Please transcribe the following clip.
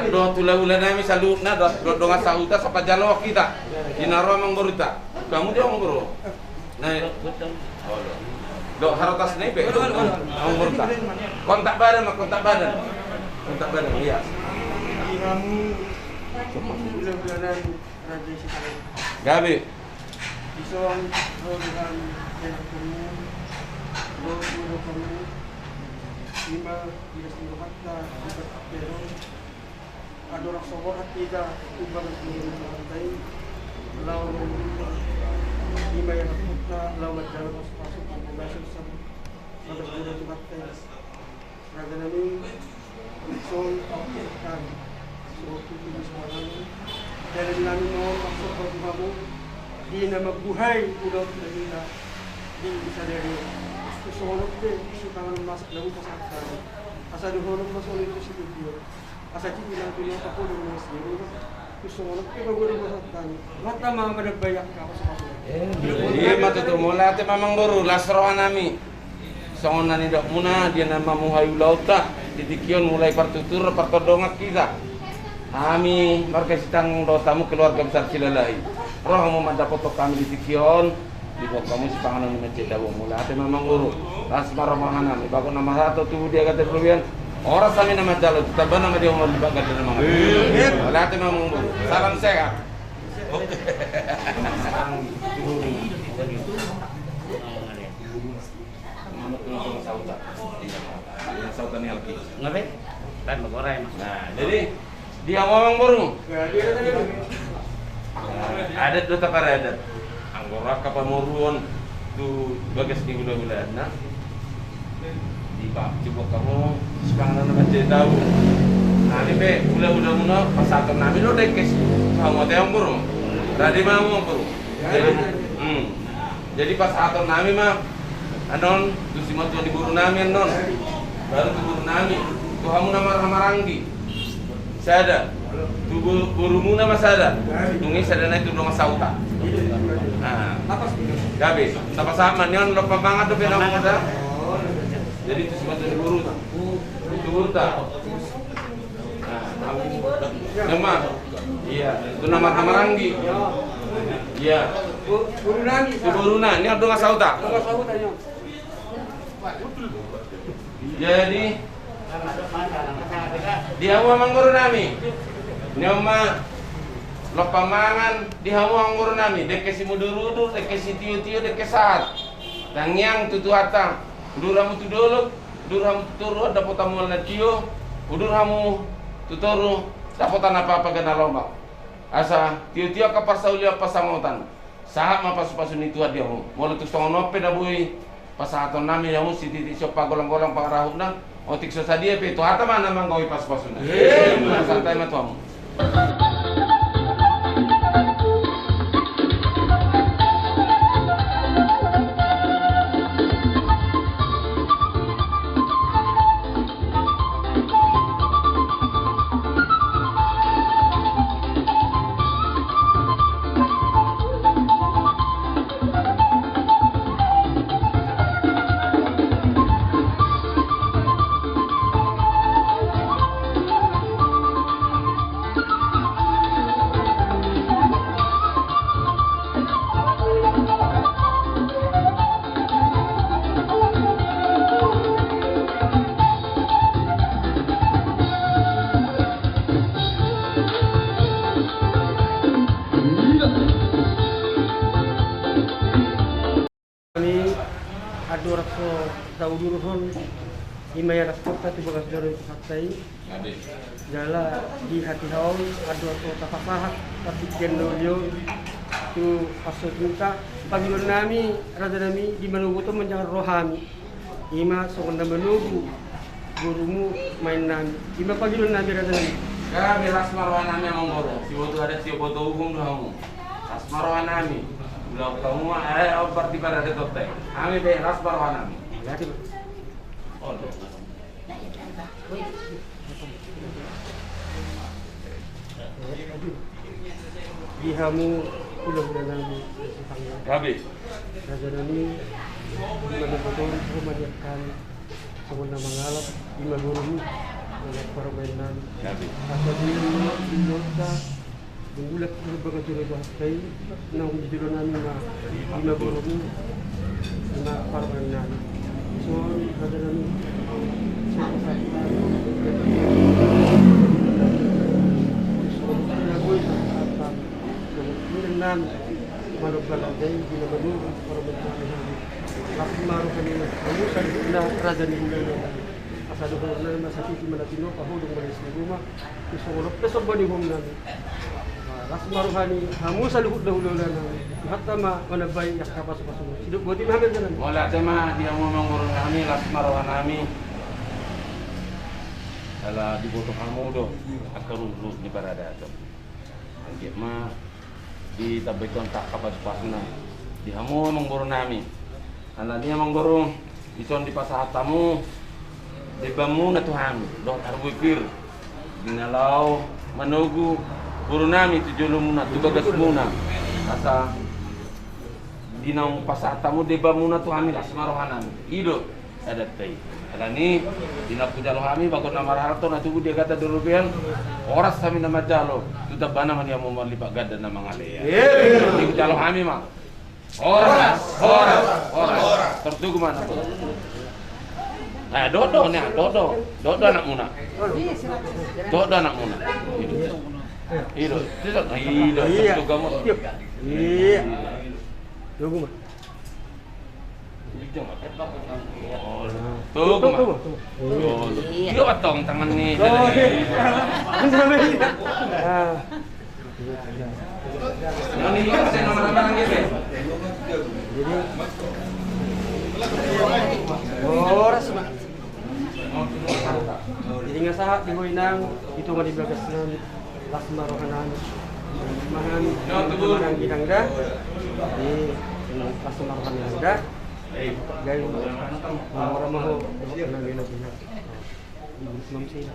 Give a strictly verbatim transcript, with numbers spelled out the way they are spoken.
Dohot hulahula nami saluhutna, dohot dongan sahuta, so pajalo hita. Di na ro amangborunta. Hamu di amangboru. Nah, dohot harotas nai pe. Amangborunta. Kontak badan ma, kontak badan. Kontak badan, iya. Di hamu hulahula nami. Gabe. Dison ro do hami, ro do hami. Ima di las ni rohanta, di Pateron. Andorang so borhat hita tu bagas ni rohanta i, laho ma, ima ia na hita laho manjalo pasupasu, pasupasu. Bagas ni rohanta i. Raja nami, dison, kan, so tutu di suara nami. Dalan nami mohon maksud batu kamu, di nama buhai udah udah hina di sadari. Songon on pe, si panganon masak lagu pasak tadi. Asa dohonon mas oleh itu si video. Asa citi nang tu dia tak boleh mas dia. Songon on pe, bagus di pasak tadi. Mata mama pada banyak apa sebabnya. Iya, mata tu mula te mamang boru, las roha nami. Songon na nidokmuna, dia na mamuhai ulaonta, di tingki on mulai partutur, partondongan hita. Hami marga Sitanggung dohot hamu keluarga besar Silalahi. Ro hamu mandapothon hami di tingki on, diboan hamu sipanganon ni mansai dabu mula ate mamang boru. Las ma roha nami, bagot na marhato tubu di agate robian. Horas hami na manjalo, tu tamba nama dia umur di baganda na mangan. Mula ate mamang boru. Salam sehat. Oke. Nah, jadi di hamu amang boru. Adat do taparadat. Anggo rangka pamoruon tu bagas ni hulahulana. Di pa, diboan hamu sipanganon na mansai dabu. Hami pe hulahulamuna pasahaton nami do dengke tu hamu ate amang boru. Rade ma hamu amang boru. Jadi, hmm. Jadi pasahaton nami ma annon tu simatua ni boru nami annon. Baru tu boru nami, tu hamu na marhahamaranggi. Sada. Tu bo-, borumuna ma sada. Dung i sada nai tu dongan sahuta. Nah. Gabe. Tapasahat ma nian, lompa mangan dope na sada. Jadi tu simatua ni boru. Tu boruta. Nah, nama. Iya, tu na marhahamaranggi. Iya. Boruna, nian dongan sahuta. Jadi di hamu amang boru nami. Nian ma lompa mangan di hamu amang boru nami. Dengke simudurudur, dengke sitiotio, dengke sahat. Tangiang tu Tuhanta. Udur hamu tu dolok. Udur hamu tu toru, dapot hamu na tio, udur hamu tu toru, dapot na papa gana lomak. Asa tiotio angka parsaulian pasangotan. Sahat ma pasupasu ni Tuhan di hamu. Molo tung songon on pe na boi pasahaton nami di hamu sititi siop pagolanggolang pangarahutna, otik so sadia pe Tuhanta ma na manggawi pasupasuna. Santai ma tu hamu. Hami andorang so taudurhon, ima ia na hita tu bagas joro ni Tuhanta i. Jala di hatiha on andorang so tapasahat partingkian na uli on tu pansotunta, pangidoan nami raja nami di manogot on manjangkon rohami. Ima songon na manogu borumu ma inang nami. Ima pangidoan nami raja nami. Gabe las ma roha nami amang boru. Siboto adat siboto uhum do hamu. Las ma roha nami. Ulaon hamu ma, eh, ombar di parade tote. Hami pe las ma roha nami. Di hamu hulahula nami. Gabe. Raja nami, ima na botoon, ima na iangkan, songon na mangalap, ima borumu. Parumaennami. Gabe. Asa di, di, di, di, Dung mulak tu Lambangan jolo do hata i, naung di jolo nami ma, ima borumu, ima parumaennami. Dison, raja nami, so pasahat nami, so pasahat nami, so pasahat nami, manomba raja i, di na manurut parumaennami. Las ma roha ni hamu saluhutna raja ni hulahula. Asa dohonon nami ma sakiti ma na tinopa, holong ma na di ruma. Songon on pe somba ni uhum nami. Las ma roha ni hamu saluhutna hulahula nami. Tuhanta ma manambai angka pasupasu. Sidok boti ma hami raja nami. Mauliate ma di hamu amangboru nami, las ma roha nami. Ala diboto hamu do angka ruhut ni paradaton. Anggiat ma ditambai Tuhan angka pasupasuna di hamu amangboru nami. Alani amangboru, dison dipasahat hamu debamuna tu hami dohot harbue pir di na laho manogu boru nami tu jolomuna, tu bagasmuna. Asa di naung pasahat hamu debamuna tu hami, las ma roha nami. I do adatta i. Alani, di na hujalo hami bagot na marhalto na tubu di agatan di robean, horas hami na manjalo, tu tambana ma nian hamu marlipat ganda na mangalean. Di hujalo hami ma. Horas, horas, horas. Tartugu ma anakku. Eh, dohot do, nia, dohot do. Dohot do anakmuna. Dohot do anakmuna. I do. I do. I do. Tartugu ma. Iya. Tugu ma. Tugu ma. Tugu ma. Iya. Iya, batong tangan ni. Oh, iya. Ah. Jadi, horas ma. Jadi, nga sahat di ho inang, ito ma di bagas nami. Las ma roha nami. Mangan, mangan inang da. Di, las ma roha inang da. Jadi, mora ma ho, dohot nami na bina. Mam sih.